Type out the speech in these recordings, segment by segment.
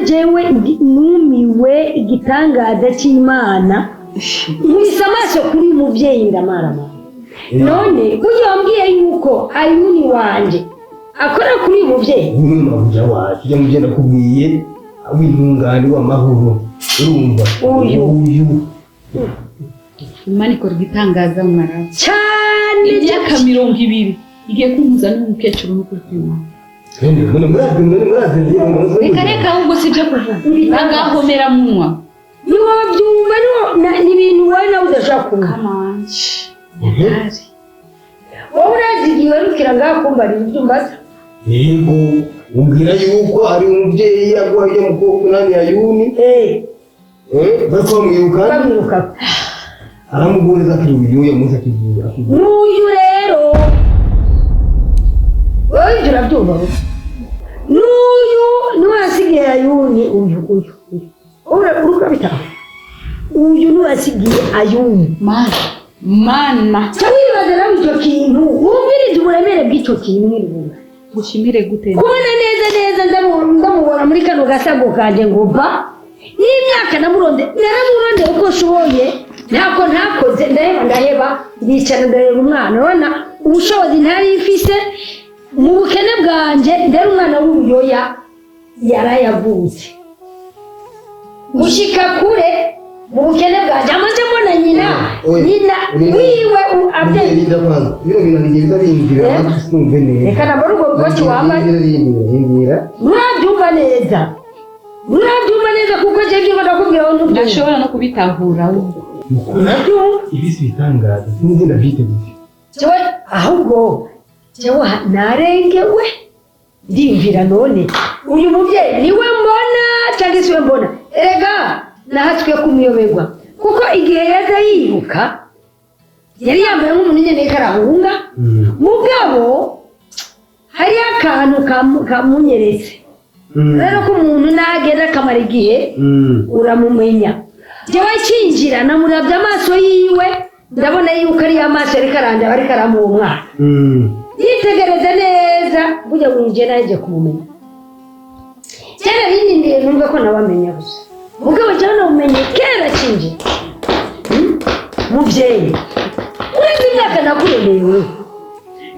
Jewe numiwe igitangaza cy'Imana. Nkubise amaso kuri uyu mubyeyi, ndamaramara. None burya wambwiye yuko Ayuni wanje akora kuri uyu mubyeyi? Uyu ni mabuja wacu, ujya mubyo nakubwiye, w'intungane, w'amahoro, urumva? Uyu. Uyu. Imana ikora igitangaza mwarabu. Cyane. Imyaka 20 igiye kumpuza n'umukecuru, n'ukuri kw'Imana. None murazi, none murazi. Reka reka, ahubwo si ibyo kuvuga, agahomera munwa. Ntiwabyumva, ni ibintu wowe nawe udashobora kumva. Kamanje hari. Wowe urazi igihe werukira ngaha kumbarira ibyo umbaza? Yego, umbwira yuko ari umubyeyi yaguha ujya mu bwoko nani ya Yuni. Bariko bamwiruka. Bamwiruka. Aramuguriza akiri uyu munsi akivuye akivuye. N'uyu rero, wowe ibyo urabyumva wowe? N'uyu niwe wasigiye Ayuni. Uyu, uyu, uyu. Uriko urabitaho, uyu niwe wasigiye Ayuni. Mana, Mana! Cya wibaza nawe icyo kintu, wumvirize uburemere bw'icyo kintu nk'irivuga. Gushimire gute? Kubona neza neza ndamubona muri kano gasago kanje ngo ba n'imyaka namuronde, naramurondeye uko nshoboye, ntako ntakoze, ndaheba, ndaheba, ndicara ndareba umwana. Urabona ubushobozi ntari mfise mu bukene bwanje, ndera umwana w'uruyoya yarayavutse gushika kure mu bukene bwanje, amaze mbona nyina. Oya. Nyina wiwe abyeyi. Linda kwanza, bino bintu nigenda bindira. Sinumve neza. Reka nabona ubwo bukoti wambaye. Bindira. Nturabyumva neza, nturabyumva neza, kuko je ibyo ndakubwira wowe ntubyumva. Ndashobora no kubitahura. Urabyumva? Ibi si ibitangaza, sinzi ndavyite gute. Jewe ahubwo jewe narengewe, ndiyumvira: none uyu mubyeyi niwe mbona cyangwa si we mbona? Erega nahatswe kumuyoberwa, kuko igihe yaza yiruka yari yambaye nk'umuntu nyene ariko arahunga. Mugabo hariyo akantu kamunyeretse rero ko umuntu nagenda akamara igihe uramumenya. Jewe kinjira namurabye amaso yiwe, ndabona yuko ariyo amaso ariko arandaba, ariko aramuha umwana. Yitegereze neza, burya winjiye nanjye kumumenya. Kera yinindiriye numve ko nabamenya gusa, mugabo jewe namumenye kera kinjira. Muvyeyi, uretse imyaka nakuremeye wewe.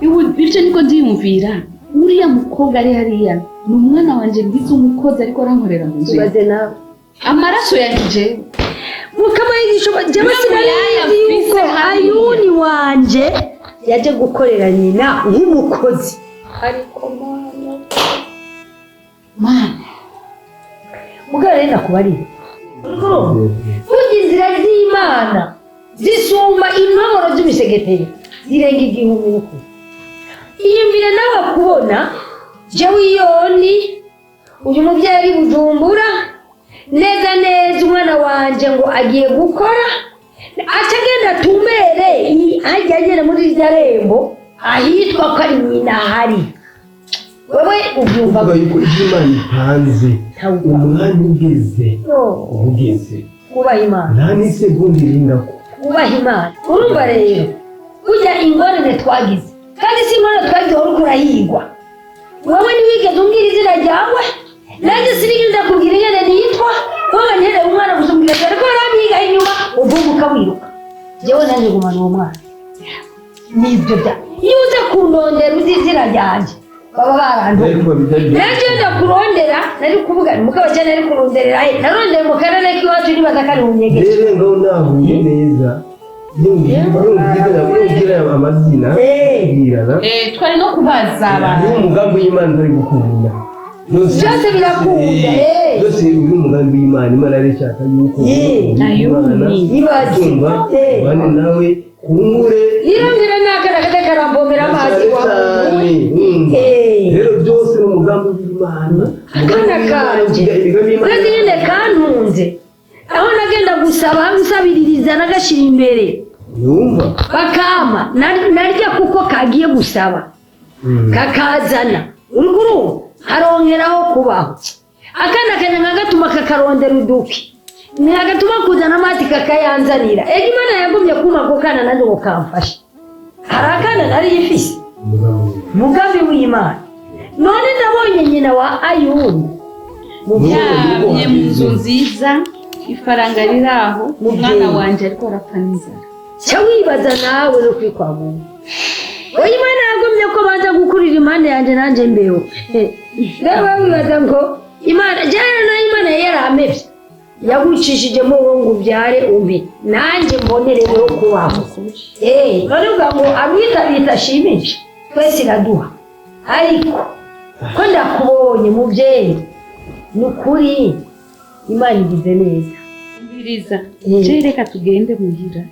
Ibu bityo niko ndiyumvira, uriya mukobwa ari hariya ni umwana wanje ngize umukozi, ariko arankorera mu nzu. Ibaze nawe. Amaraso yanjye jewe. Mukama yigisha, jewe Niyo sinari muyaya nzi yuko mfise hariya. Ayuni wanje yaje gukorera nyina nk'umukozi. Ariko Mana, Mana! Mugabo rero ndakubarire, burya inzira z'Imana zisumba intoboro z'imisegeteri, zirenga igihumbi n'ukuri. Iyumvire nawe kubona jewe iyoni uyu mubyeyi ari Bujumbura, neza neza umwana wanje ngo agiye gukora, aca agenda atumere hajya agenda muri irya rembo ahitwa ko ari nyina ahari. Wewe ubyumva? Kuvuga yuko ibyo Imana ipanze, Ntawupfa. umwanya ugeze, No, ugeze. Kubaha Imana. Nta n'isegonda iringako. Kubaha Imana. Urumva rero burya ingorane twagize, kandi si ingorane twagize, wari uriko urahigwa. Wowe ntiwigeze umbwira izina ryawe, nanjye sinigeze ndakubwira ingene nitwa. Wowe ntereye umwana gusa, umbwira ati ariko arampiga inyuma, uvumbuka wiruka, jewe nanjye ngumana uwo mwana. Nibyo bya iyo uza kundondera uzi izina ryanjye, baba baranduye. Nanjye ndakurondera, nari kuvuga mugabo cyane, nari kuronderera he? Narondeye mu karere k'iwacu, nibaza ko ari mu nyegeke. Rero ngaho nahuye neza, iyo umbwira amazina ubwirana. Twari no kubaza abantu. Niwo umugambi w'Imana utari gukunda. Byose birakunda, eh. Byose uyu mugambi w'Imana, Imana yari ishaka yuko Ayuni. Ibaze. Kumva ubane nawe kungure. Irongera n'akana karamvomera amazi wa cyane, wumva. Rero byose ni umugambi w'Imana. Akana kanje Imigambi y'Imana. Urazi nyine kantunze, aho nagenda gusaba, gusabiririza, nagashira imbere. Yumva. Bakama narya kuko kagiye gusaba, kakazana uruguru haronkeraho kubaho. Akana kanje nkagatuma kakarondera uduki, nkagatuma kuzana amazi kakayanzanira. Ego, Imana yagumye kuma ako kana nanjye ngo kamfashe. Hari akana nari ifise. Umugambi w'Imana. Mugambi w'Imana. None ndabonye nyina wa Ayuni. Yamye mu nzu nziza, ifaranga riri aho, umwana wanje ariko arapfa n'inzara. Cya wibaza nawe no kwikwamura. Oya, Imana yagomye ko banza gukurira impande yanjye, nanjye mbeho. Nawe wibaza ngo Imana jyana nayo, Imana yarampevye, yagucishijemo wowe ngo ubyare umpe nanjye mbonereweho kubaho. None uvuga ngo abwitabita ashimisha twese iraduha, ariko ko ndakubonye mubyeyi, ni ukuri Imana igize neza. Umviriza, je reka tugende muhira,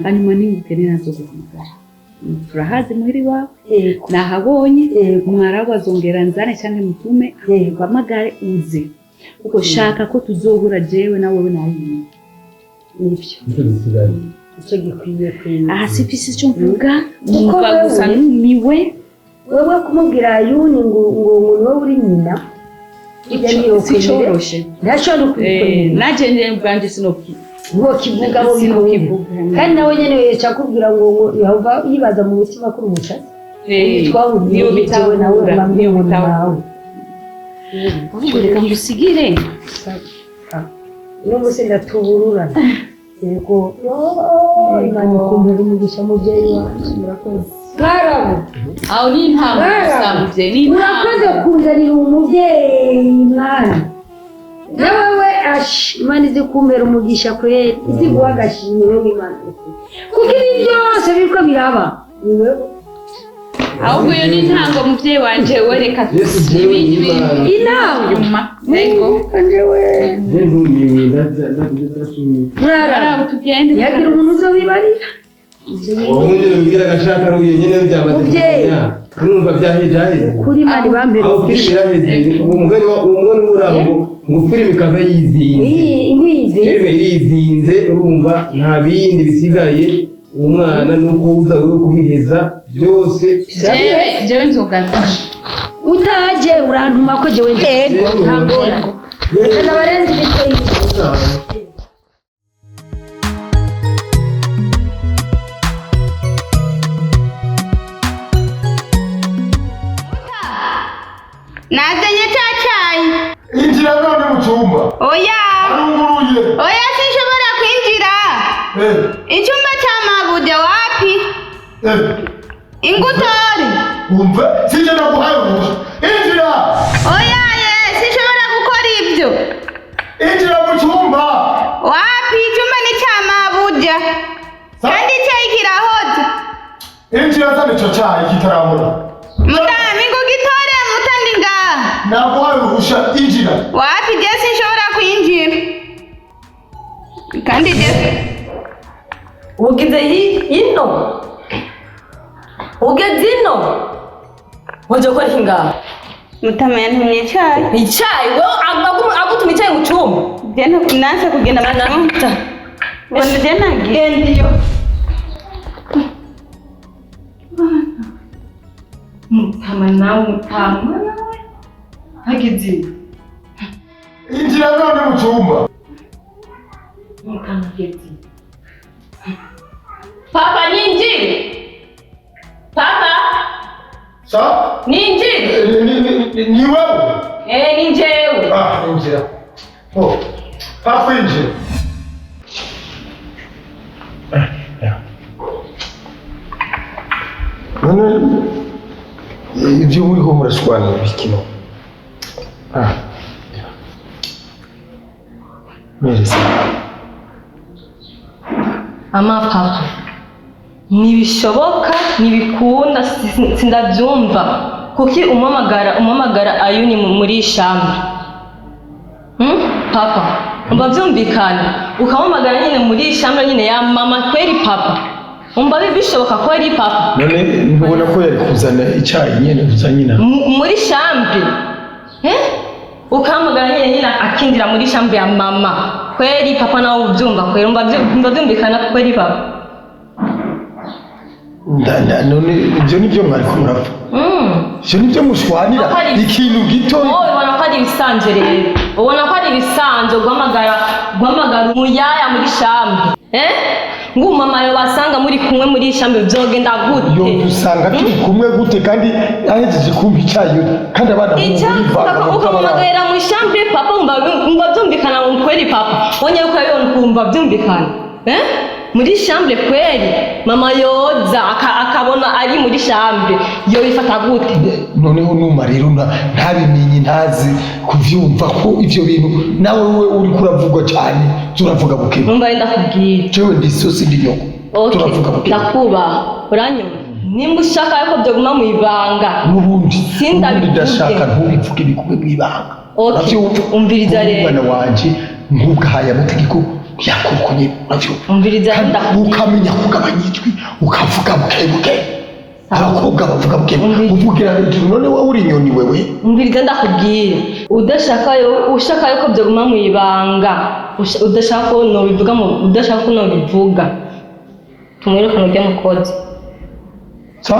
hanyuma niba nazo guhamagara, turahazi muhira iwawe, nahabonye. Mwarabu azongera nzane cyangwa mutume uhamagare uze, kuko shaka ko tuzohura jewe na wowe nawe. Nibyo. Nicyo gisigaye. Icyo gikwiye kwiye. Aha sifise icyo mvuga. Kuko Numva gusa numiwe. Wewe kumubwira Yuni ngo niwe uri nyina, ibyo niyo. Sicoroshe. Ntashobora no kubikwemera. Naje nje bwanje sinoki Ngo kivuga bo Sinokivuga. Kandi nawe nyene yeca akubwira ngo yehova yibaza mu mutima kuri umushatsi. Twahuriye Niyo jewe nawe. bitahura, niyo Bamwe bitahura. nawe. Ahubwo reka ngusigire. Uno munsi ndatubururana. Yego, Imana ikumpera umugisha, mubyeyi wanjye, murakoze. Mwarabu. Aho ni intango gusa, muvyeyi, ni intango. Urakoze kunzanira umubyeyi mwana. Nawewe ashi, Imana izi kumpera umugisha kweri, izi guha agashimwe wewe Imana, kuko ibi byose biriko biraba ni wewe. Ahubwo iyo ni intango, muvyeyi wanje, we reka Yesu, jewe ibindi Imana. Intango. Nyuma yego. Kanje we. Je ntumiwe, ndasumiwe. Mwarabu. Mwarabu, tugende. Ntiyagira umuntu uzobibarira. Wongere ubwira agashaka ruye nyene byamaze Muvyeyi. kumenya. Urumva byaheze haheze. Kuri Imana ibampera Aho umugisha. filime iraheze, umugani wa umugani w'uraho ngo filime ikava yizinze. Iyi Filime irizinze, urumva nta bindi bisigaye, umwana nuko uza wowe kubiheza byose. Jewe nzogaruka. Utaje urantuma ko jewe Yego. nta ngorane. Reka ndabarenza imitwe y'inzu. Nazanye cya cyayi. Injira none mu cyumba. Oya. Arunguruye. Oya, sinshobora kwinjira. Icyumba cya mabuja wapi? Ingutore. Umve, sije naguhaye uruhushya, injira. Oya ye, sinshobora gukora ibyo. Injira mu cyumba. Wapi, icyumba ni cya mabuja, kandi icyayi kirahoze. Injira, zana icyo cyayi kitarabura. Mutami ngo gitore mutandi ngaha. Naguhaye uruhushya, injira. Wapi, je sinshobora kwinjira, kandi je Ugeze ino, ugeze ino, waje gukora iki ngaha? Mutama yantumye icyayi. Icyayi? Wewe agutuma icyayi mu cyumba? Je nanse kugenda mu cyumba, mbona je nagenda iyo. Mutama nawe, mutama nawe hageze ino. Injira none mu cyumba. Mutama ageze ino. Papa, ninjire? Papa. Sa. Ninjire? Ni wewe? Eh, ni njyewe. Ah, injira. Oh, papa, injira. None ibyo muriho murashwanira bikino? Ah, mereza. Ama papa, ntibishoboka, ntibikunda, sindabyumva. Kuki umuhamagara Ayuni muri iyi chambre? Papa, umva byumvikana ukamuhamagara nyine muri iyi chambre nyine ya mama kweri? Papa, umva bishoboka ko ari papa? None ntubona ko yari kuzana icyayi nyine gusa nyina? Muri chambre, eh? Ukahamagara nyine akinjira muri chambre ya mama kweri? Papa, nawe ubyumva kweri? Umva byumvikana kweri, papa? None ibyo nibyo mwari ko murapfa? Ibyo nibyo mushwanira? Papa, Ikintu gito. Wowe ubona ko ari ibisanzwe rero, ubona ko ari ibisanzwe guhamagara umuyaya muri chambre, eh? Ngo mama yo basanga muri kumwe muri shambe vyogenda gute? Yo dusanga turi kumwe gute kandi ahejeje kumpa icyayi kandi abana ukamumagarira mu ishambe papa, umva byumvikana ngo kweli papa wonye uko yabibona ukumva byumvikana muri shambre kweli mama yoza akabona ari muri shambre yo bifata gute? Noneho numa rero ntabimenye ntazi kuvyumva ko ivyo bintu nawe wewe uri kuravugwa cyane turavuga buke. Numva ndakubwira jewe ndi sosi ndi nyoko turavuga buke. Ndakubaha uranyumva nimba ushaka yuko byoguma mu ibanga n'ubundi ndashaka ntubivuge bikume mu ibanga. Umviriza rero umwana wanje nk'ubwahaye amategeko yakukunye uravyumva. Umviriza ukamenya kugabanya ijwi ukavuga buke buke. Abakobwa bavuga buke uvugira hejuru none wowe uri inyoni wewe. Umviriza ndakubwira udashaka ushaka yuko byoguma mu ibanga udashaka ko nobivuga udashaka ko nobivuga tumwirukane ujya mukozi. Sa?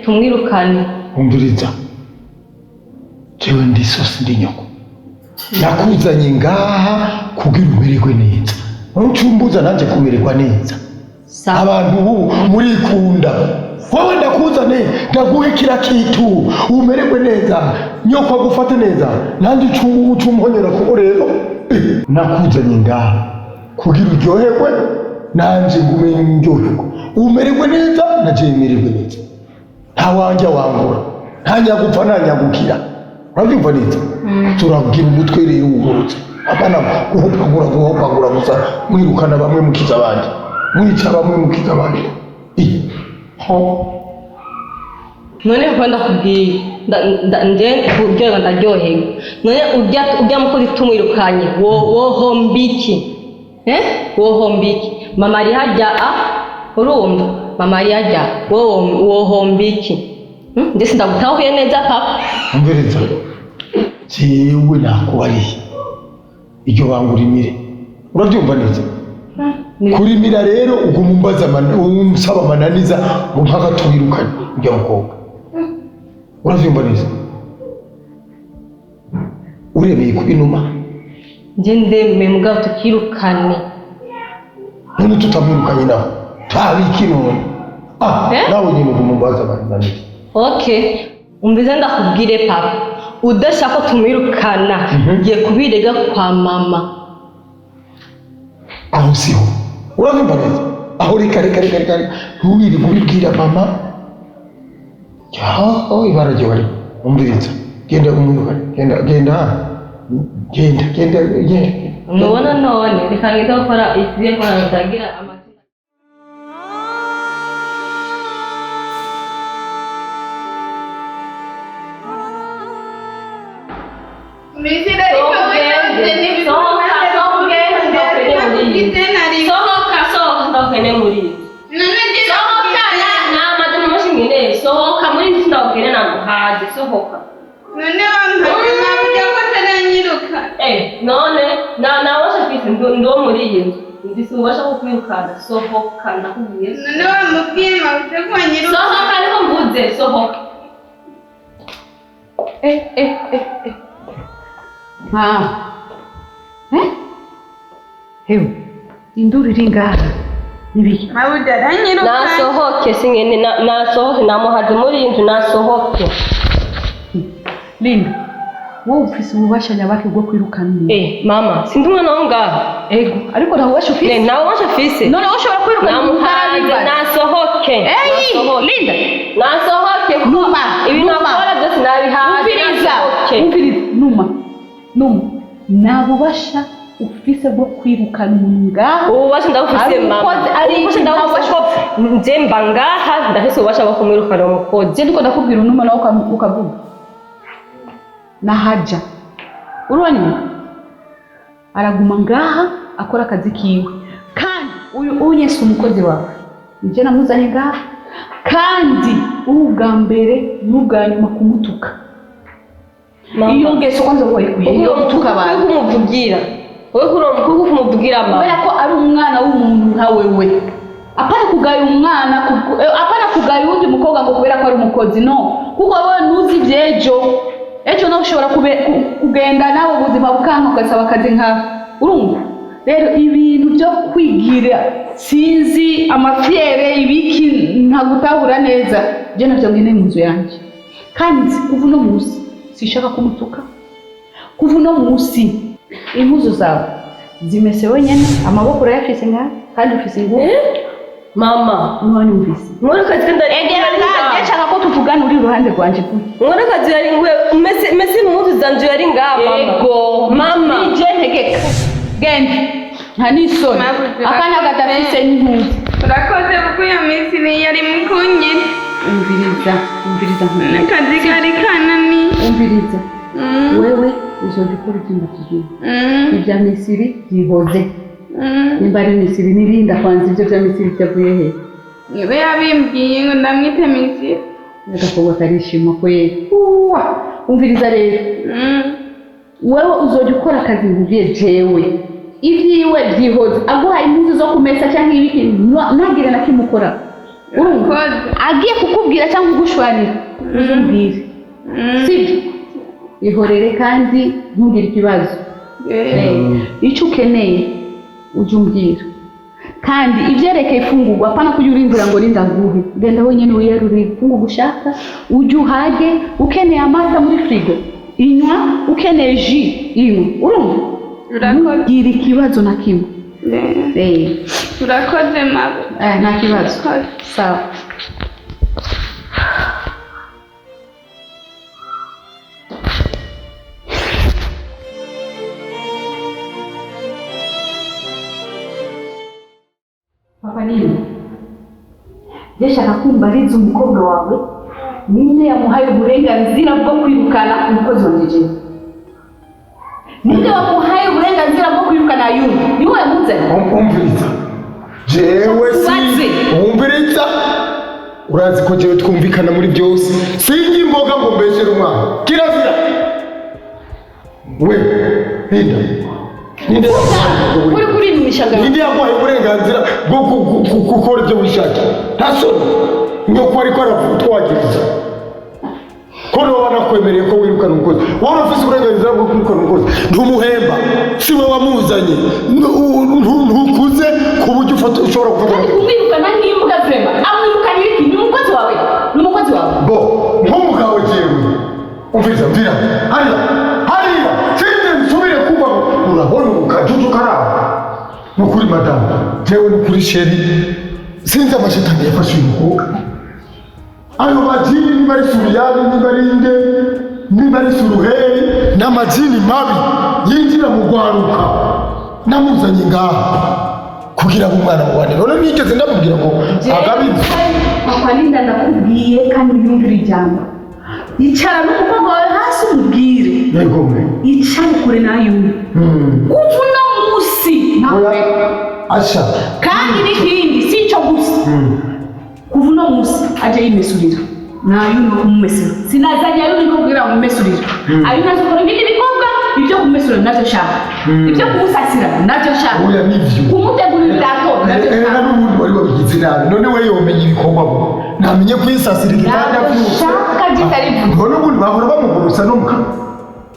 Tumwirukane. Umviriza jewe ndi sosi ndi nyoko nakuzanye ngaha kugira umererwe neza ntucumbuza nanjye kumererwa neza. Abantu ubu murikunda wowe ndakuzane ndaguhe kila kitu umererwe neza nyoko agufate neza nanjye ucumuhonyora kuko rero nakuzanye ngaha kugira uryoherwe nanjye ngume ndyoherwe umererwe neza naje mererwe neza nta wanjye wangora nta nyagupfa nta nyagukira urabyumva neza. Turagira umutwe rero ugorotse apana guhopagura gusa mwirukana bamwe mukiza abandi mwica bamwe mukiza abandi. None ko ndakubwiye nje kuryoherwa ndaryoherwa none urya mukozi tumwirukanye wohombiki wohombiki mama ari hajya urumva mama ari hajya wohombiki ndetse ndagutahuye neza papa. Umviriza jewe nakubariye iryo banga urimire urabyumva neza. Kurimira rero uguma umbaza umusaba amananiza ngo mpaka tubirukane ujya mukobwa urabyumva neza. Urebeye kubinuma nje ndemeye mugabo tukirukane none tutamwirukanye nawe tabiki none nawe nyine uguma umbaza amananiza. Okay umvize ndakubwire papa udashaka tumwirukana ngiye kubirega kwa mama. Aho siho uravyumva neza aho reka ntuwirirwe ubibwira mama yaho ibara ryawe ari umviriza genda umwirukane genda genda genda nubona none reka ngende gukora ikigiye gukora ndagira amazina. None nawasha fise ndo muri iyi nzu ndisubasha kukwirukana sohoka ndakubwiye. None wamubwiye mabuze ko wanyiruka. Sohoka ariko mvuze sohoka. Hewe induru iri ngaha nibiki? Mabuze aranyiruka. Nasohoke singene nasohoke namuhaze muri iyi nzu nasohoke. Linda wowe ufise ububasha nyabaki bwo kwirukana umuntu. Mama sindi umwana wo ngaha. Ego ariko nta bubasha ufise. Nta bubasha ufise. None wowe ushobora kwirukana umuntu utarabibaza. Nasohoke. Linda nasohoke. Numa ibintu nakora byose nabihaze. Umviriza numa nta bubasha ufise bwo kwirukana umuntu ngaha. Ububasha ndabufise mama. Ububasha ndabufise ko nje mba ngaha ndafise ububasha bwo kumwirukana umukozi. Je ndiko ndakubwira unuma nawe ukavuga nahaja urabona araguma ngaha akora akazi kiwe kandi uyu unye si umukozi wawe nje namuzanye ngaha kandi ubwa mbere n'ubwa nyuma kumutuka. Iyo ngeso kwanza wayikuye iyo gutuka abantu kumuvugira wowe kumubwira mama kubera ko ari umwana w'umuntu nka wewe apana kugaya umwana apana kugaya undi mukobwa ngo kubera ko ari umukozi no kuko wowe ntuzi ibyejo ejo nawe ushobora kugenda nawe ubuzima bukanka ugasaba akazi nkawe urumva. Rero ibintu byo kwigira sinzi amafyere ibiki ntagutahura neza, je navyo nkeneye mu nzu yanjye. Kandi kuva uno munsi sishaka kumutuka, kuva uno munsi impuzu zawe zimese wenyene, amaboko urayafise ngaha kandi ufise ingufu. Mama, ntiwanyumvise? Mworakazi kandi Egera ngaha, nshaka ko tuvugana uri iruhande rwanje gutya. Mworakazi yari ngwe mese mese impuzu zanje yari ngaha mama. Ego. Mama. Nije ntegeka, genda nta n'isoni. Mabuze. Akana kadafise n'impuzu. Urakoze kuko iyo minsi niyo yari mukunyira. Umviriza, umviriza nkubwire. N'akazi kari kananiye. Umviriza, wewe uzoja ukora ibyo ndakubwira. Ibya Misiri byihoze. Nimba ari Misiri n'ibindi, kwanza ibyo bya Misiri byavuye he? Niwe yabimbwiye ngo ndamwite Misiri. Agakobwa karishima kweli. Uwa! Umviriza rero, wewe uzoja ukora akazi nkubwiye jewe, ibyiwe byihoze. Aguhaye impuzu zo kumesa cyangwa ibiki, ntagire na kimwe ukora. Urumva? Urakoze. Agiye kukubwira cyangwa kugushwanira, uzumbwire. Sibyo? Ihorere kandi ntugire ikibazo. Icyo ukeneye ujye umbwira. Kandi ibyerekeye ifungurwa, apana kujya urindira ngo rinda nguhe. Genda wenyine wiyarurire ifungurwa ushaka, ujye uhage. Ukeneye amata muri firigo inywa, ukeneye jus inywa. Urumva? Urakoze. Ntugire ikibazo na kimwe. Urakoze mabu. Nta kibazo. Urakoze. Sawa. Papa nini? Ndashaka kumbariza umukobwa wawe, ninde yamuhaye uburenganzira bwo kwirukana umukozi wanjye jewe? Ninde wamuhaye uburenganzira bwo kwirukana Ayubu? Niwe yamuzanye? Umviriza, jewe si Ubaze. Umviriza, urazi ko jewe twumvikana muri byose. Sinjya imboga ngo mbeshere umwana, kirazira. We Linda, ninde yaguhaye Uri kurimisha ngaho. ninde yaguhaye uburenganzira bwo gukora ibyo wishakiye? Nta soni nyoko ariko aratwagiriza ko niba wanakwemereye ko wirukana umukozi? Wari ufise uburenganzira bwo kwirukana umukozi? Ntumuhemba, si we wamuzanye. Ntukuze ku buryo ufata ushobora gufata Kandi kumwirukana nk'imbwa, vraiment. Amwirukanira iki? Ni umukozi wawe. Ni umukozi wawe. Bo nk'umugabo jewe, umviriza, mvira hariya, hariya, sinze nsubire kuba. Urabona ubu kajuju karaba. Ni ukuri madamu, jewe ni ukuri chéri, sinzi amashetani yafashe uyu mukobwa. Ayo majini, niba ari suriyani, niba ari inde, niba ari suruheri, ni amajini mabi yinjira mu rwaruka. Namuzanye ngaha kugira ngo umwana mubane, none nigeze ndamubwira ngo agabize? Papa Linda, ndakubwiye kandi yumvira ijambo. Icara n'umukobwa wawe hasi umubwire. Yego mwe. Icara kure nayo. Kuva uno munsi Oya, asha. Kandi n'ikindi si icyo gusa. Kuva uno munsi aje yimesurira. Nayo ni kumumesura. Sinazanye ayo niko kugira ngo mumesurire. Ayo ntazi gukora ibindi bikorwa, ibyo kumumesura navyo nshaka. Ibyo kumusasira navyo nshaka. Oya, nivyo. Kumutegurira ibirato navyo Erega nshaka. n'ubundi wari wabigize nabi. None we yomenya ibikorwa bo namenye kwisasira igitanda Ntabwo avyutse? nshaka gitari. None ubundi bahora bamugurusa no mu kanwa.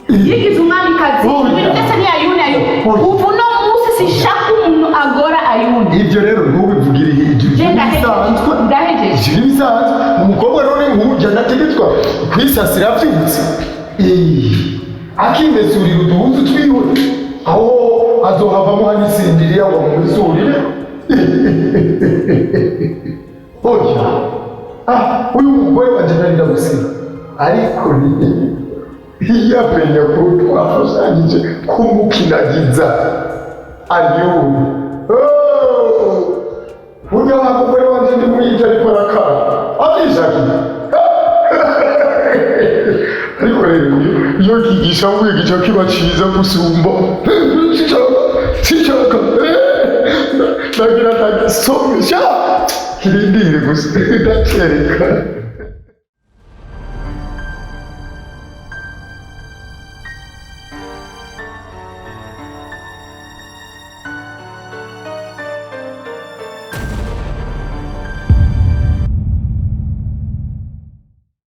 Yigize umwamikazi. Oya. Ibintu byose ni Ayuni Ayuni. Oya. Kuva uno munsi sinshaka umuntu agora Ayuni. Ibyo rero ntubivugire hejuru. Je ndahejeje. Bisanzwe. Ndahejeje. Ivyo ntibisanzwe. Umukobwa none nk'urya ndategetswa kwisasira avyutse? Akimesurira uduhuzu twiwe, aho azohavamo hanisindiriya ngo amumesurire? Oya, ah, uyu mugore wanje nari ndagusiga, ariko ni ntiyamenya ko twafashanyije kumukinagiza Ayubu. Oh! Burya wa mugore wanje ndi mwica, ariko arakara abyishakiye. Ariko rero iyo kigisha mwigisha kiba cyiza gusumba. Sinshaka, sinshaka, ndagira ndagisomesha kirindire gusa ndacyereka.